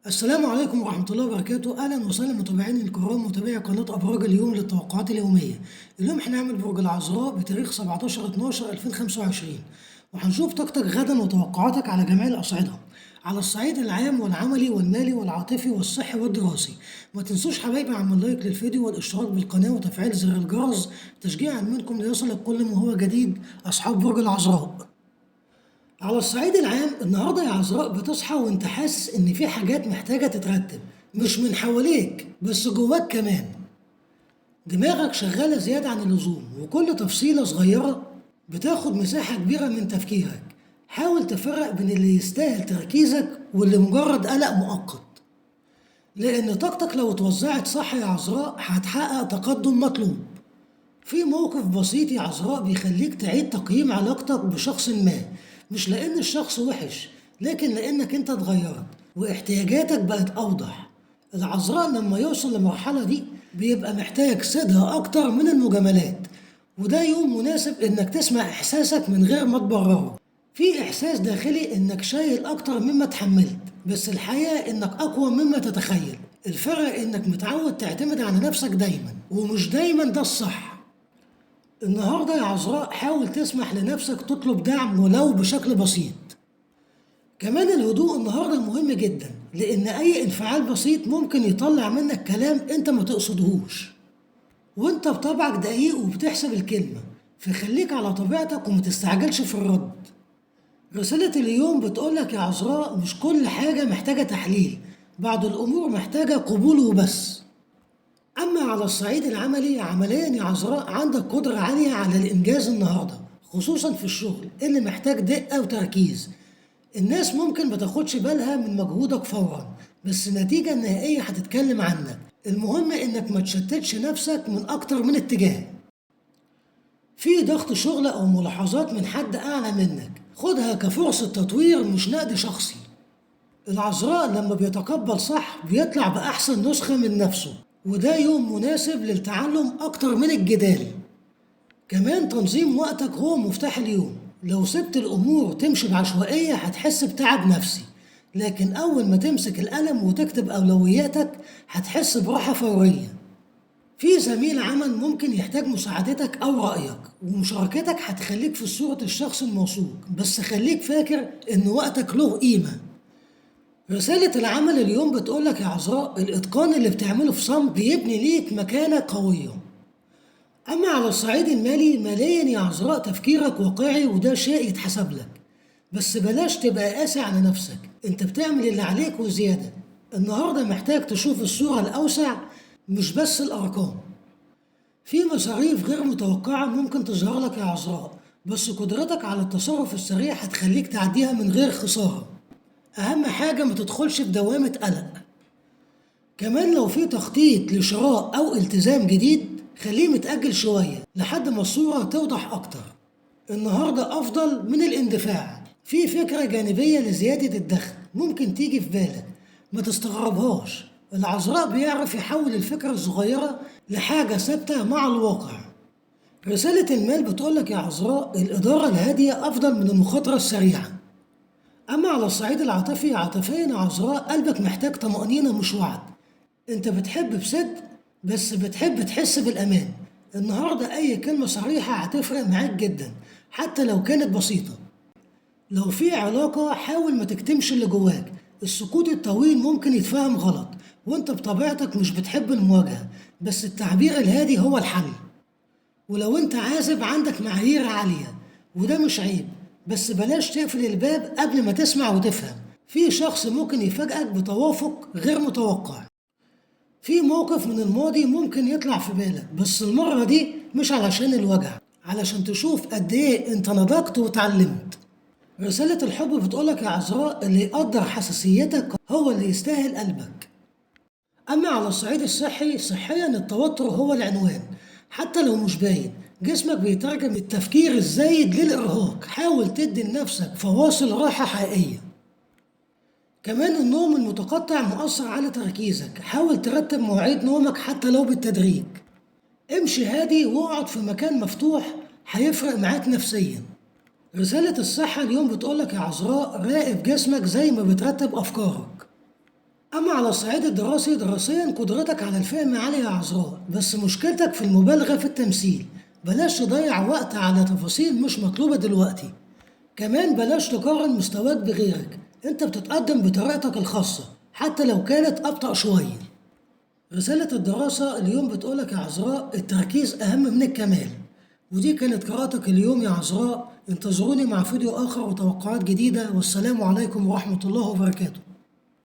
السلام عليكم ورحمة الله وبركاته. أهلا وسهلا متابعين الكرام، متابعي قناة أبراج اليوم للتوقعات اليومية. اليوم هنعمل برج العذراء بتاريخ 17/12/2025، وهنشوف طاقتك غدا وتوقعاتك على جميع الأصعدة، على الصعيد العام والعملي والمالي والعاطفي والصحي والدراسي. ما تنسوش حبايبي عمل لايك للفيديو والاشتراك بالقناة وتفعيل زر الجرس تشجيعا منكم ليصلك كل ما هو جديد. أصحاب برج العذراء، على الصعيد العام النهارده يا عذراء بتصحى وانت حاسس ان في حاجات محتاجه تترتب، مش من حواليك بس جواك كمان. دماغك شغالة زيادة عن اللزوم، وكل تفصيله صغيرة بتاخد مساحة كبيرة من تفكيرك. حاول تفرق بين اللي يستاهل تركيزك واللي مجرد قلق مؤقت، لان طاقتك لو اتوزعت صح يا عذراء هتحقق تقدم مطلوب. في موقف بسيط يا عذراء بيخليك تعيد تقييم علاقتك بشخص ما، مش لأن الشخص وحش، لكن لأنك أنت اتغيرت واحتياجاتك بقت أوضح. العذراء لما يوصل للمرحلة دي بيبقى محتاج صدق أكتر من المجاملات، وده يوم مناسب إنك تسمع إحساسك من غير ما تبرره. في إحساس داخلي إنك شايل أكتر مما تحملت، بس الحقيقة إنك أقوى مما تتخيل. الفرق إنك متعود تعتمد على نفسك دايما، ومش دايما ده الصح. النهارده يا عذراء حاول تسمح لنفسك تطلب دعم ولو بشكل بسيط. كمان الهدوء النهارده مهم جدا، لان اي انفعال بسيط ممكن يطلع منك كلام انت ما تقصدهوش، وانت بطبعك دقيق وبتحسب الكلمة، فخليك على طبيعتك وما تستعجلش في الرد. رسالة اليوم بتقولك يا عذراء مش كل حاجة محتاجة تحليل، بعض الامور محتاجة قبول وبس. أما على الصعيد العملي، عمليا يا عذراء عندك قدرة عالية على الإنجاز النهاردة، خصوصا في الشغل اللي محتاج دقة وتركيز. الناس ممكن ما تاخدش بالها من مجهودك فورا، بس النتيجة النهائية هتتكلم عنك. المهم إنك ما تشتتش نفسك من أكتر من اتجاه. في ضغط شغل أو ملاحظات من حد أعلى منك، خدها كفرصة تطوير مش نقد شخصي. العذراء لما بيتقبل صح بيطلع بأحسن نسخة من نفسه، وده يوم مناسب للتعلم أكتر من الجدال. كمان تنظيم وقتك هو مفتاح اليوم. لو سبت الأمور تمشي بعشوائية هتحس بتعب نفسي، لكن أول ما تمسك القلم وتكتب أولوياتك هتحس براحة فورية. في زميل عمل ممكن يحتاج مساعدتك أو رأيك، ومشاركتك هتخليك في صورة الشخص الموثوق، بس خليك فاكر إن وقتك له قيمة. رسالة العمل اليوم بتقولك يا عذراء الإتقان اللي بتعمله في صمت بيبني ليك مكانة قوية. أما على الصعيد المالي، ماليا يا عذراء تفكيرك واقعي وده شيء يتحسب لك، بس بلاش تبقى قاسي على نفسك، انت بتعمل اللي عليك وزيادة. النهاردة محتاج تشوف الصورة الأوسع مش بس الأرقام. في مصاريف غير متوقعة ممكن تظهر لك يا عذراء، بس قدرتك على التصرف السريع هتخليك تعديها من غير خسارة. أهم حاجة ما تدخلش في دوامة قلق. كمان لو في تخطيط لشراء أو التزام جديد خليه متأجل شوية لحد ما الصورة توضح أكتر. النهاردة أفضل من الاندفاع. في فكرة جانبية لزيادة الدخل ممكن تيجي في بالك، ما تستغربهاش. العذراء بيعرف يحول الفكرة الصغيرة لحاجة ثابتة مع الواقع. رسالة المال بتقولك يا عذراء الإدارة الهادية أفضل من المخاطرة السريعة. أما على الصعيد العاطفي، عاطفيا يا عذراء قلبك محتاج طمأنينة مش وعد. أنت بتحب بصدق بس بتحب تحس بالأمان. النهاردة أي كلمة صريحة هتفرق معاك جدا حتى لو كانت بسيطة. لو في علاقة حاول ما تكتمش اللي جواك، السكوت الطويل ممكن يتفهم غلط، وانت بطبيعتك مش بتحب المواجهة، بس التعبير الهادي هو الحل. ولو انت عازب عندك معايير عالية وده مش عيب، بس بلاش تقفل الباب قبل ما تسمع وتفهم. في شخص ممكن يفاجئك بتوافق غير متوقع. في موقف من الماضي ممكن يطلع في بالك، بس المرة دي مش علشان الوجع، علشان تشوف قد ايه انت نضجت وتعلمت. رسالة الحب بتقولك يا عذراء اللي يقدر حساسيتك هو اللي يستاهل قلبك. أما على الصعيد الصحي، صحيا التوتر هو العنوان حتى لو مش باين. جسمك بيترجم التفكير الزايد للإرهاق. حاول تدي لنفسك فواصل راحة حقيقية. كمان النوم المتقطع مؤثر على تركيزك، حاول ترتب مواعيد نومك حتى لو بالتدريج. امشي هادي واقعد في مكان مفتوح، هيفرق معاك نفسيا. رسالة الصحة اليوم بتقولك يا عذراء راقب جسمك زي ما بترتب أفكارك. أما على الصعيد الدراسي، دراسيا قدرتك على الفهم عالية يا عذراء، بس مشكلتك في المبالغة في التمثيل. بلاش تضيع وقت على تفاصيل مش مطلوبة دلوقتي. كمان بلاش تقارن مستواك بغيرك، انت بتتقدم بطريقتك الخاصة حتى لو كانت أبطأ شوية. رسالة الدراسة اليوم بتقولك يا عذراء التركيز أهم من الكمال. ودي كانت قراءتك اليوم يا عذراء. انتظروني مع فيديو آخر وتوقعات جديدة، والسلام عليكم ورحمة الله وبركاته.